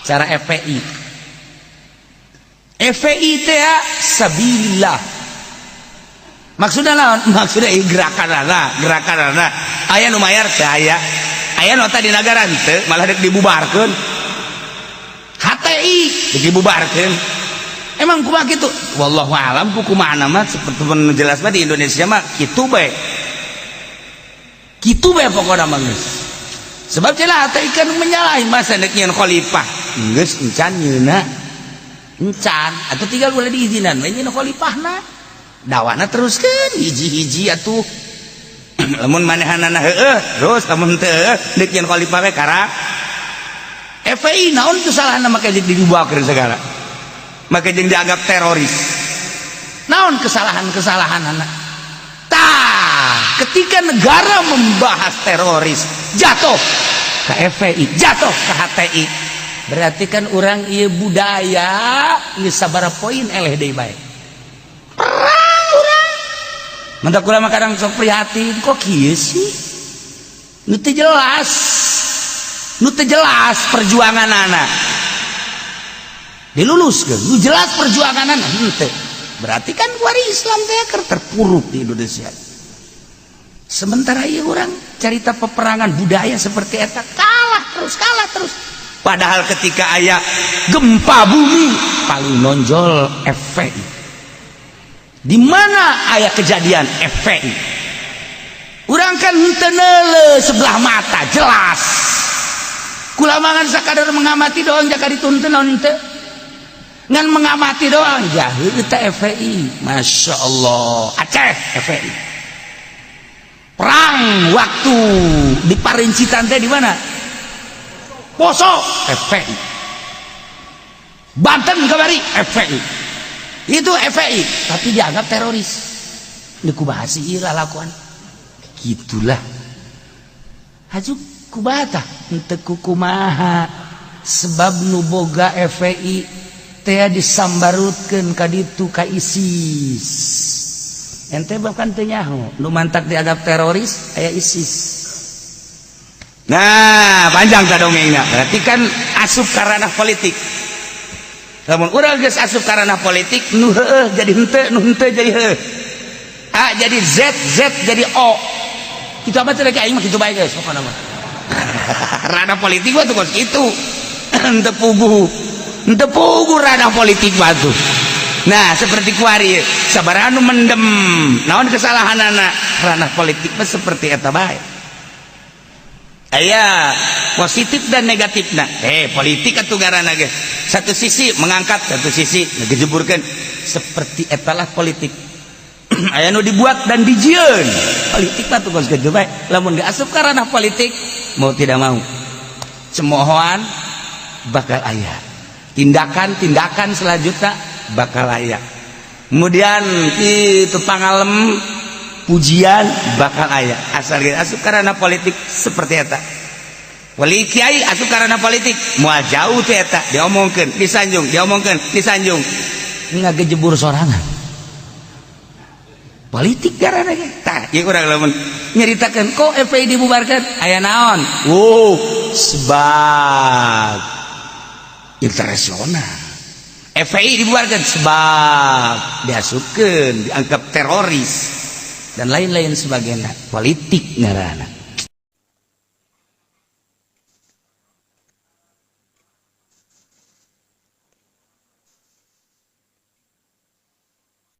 Cara FPI, FPI teh sabilillah. Maksudnya naon? Maksudnya ieu gerakan ana, gerakan ana aya nu mayar teh, aya aya nota di negara teu, malah dek dibubarkeun. HTI dek dibubarkeun. Emang kumaha kitu? Wallahu alam ku kumaha mah. Seperti jelas mah di Indonesia mah kitu bae, kitu bae pokokna mah geus. Sebab cenah HTI kan menyalahi, masa dek nyieun khalifah geus encan nyeuna, encan atau tinggal boleh diizinan we nyieun khalifahna, dawana teruskeun hiji-hiji atuh. Lamun manehanana heueuh terus, lamun teu heueuh deuk nyieun khalifah we karak. FPI naon kesalahna make jeung dibubarkeun segala, make jeung dianggap teroris? Naon kesalahan-kesalahan anak? Tah, ketika negara membahas teroris jatuh ke FPI, jatuh ke HTI, berarti kan orang ieu budaya geus sabaraha poin eleh deui bae perang urang. Mantak kula mah kadang sok prihatin, kok kieu sih, nu teu jelas, nu teu jelas perjuangan anak diluluskeun, nu jelas perjuangan anak henteu. Berarti kan kuari Islam teh keur terpuruk di Indonesia. Sementara ieu urang carita peperangan budaya seperti eta kalah terus, kalah terus. Padahal ketika aya gempa bumi paling nonjol FPI. Di mana aya kejadian FPI, urang kan henteu neuleuh sebelah mata jelas. Kula mah ngan sakadar mengamati doang, jaka dituntun naon teu, ngan mengamati doang. Jahil teh FPI, Masya Allah. Aceh FPI perang waktu di Parincitan teh di mana? Poso FPI. Banten kamari FPI. Itu FPI tapi dianggap teroris. Ini kumaha sih ieu lalakuan? Gitulah haju kubata henteu kukumaha, sebab nu boga FPI teh disambarutkeun ka ditu ka ISIS. Ente bahkan teu nyaho nu mantak dianggap teroris aya ISIS. Nah, panjang ta dongengna. Berarti kan asup ka ranah politik. Lamun urang geus asup ka ranah politik, nu heueuh jadi henteu, nu henteu jadi heueuh, A jadi Z, Z jadi O. Kitu amat teh aing mah, kitu bae geus pokona mah. Ranah politik mah tuh kos kitu, henteu puguh, henteu puguh ranah politik mah tuh. Nah, seperti kuari sabaraha nu mendem, naon kesalahanana? Ranah politik mah seperti eta bae, aya positif dan negatifna. Politik atuh ngaranna ge satu sisi mengangkat, satu sisi ngejeburkeun. Seperti etalah politik, aya nu dibuat dan dijieun. Politik mah tuh kos kitu bae. Lamun geus asup ka ranah politik, mau tidak mau cemoohan bakal aya, tindakan-tindakan selanjutnya bakal aya, kemudian itu pangalem pujian bakal aya, asal geus asup ka ranah politik seperti eta. Wali kiai asup ka ranah politik moal jauh teh eta, diomongkeun, disanjung, diomongkeun, disanjung, ngagejebur sorangan. Politik karena ge tah ieu. Urang lamun nyaritakeun kok FPI dibubarkan aya naon, wow, sebab internasional. FPI dibubarkan sebab diasupkeun, dianggap teroris dan lain-lain sebagainya. Politik ngaranna.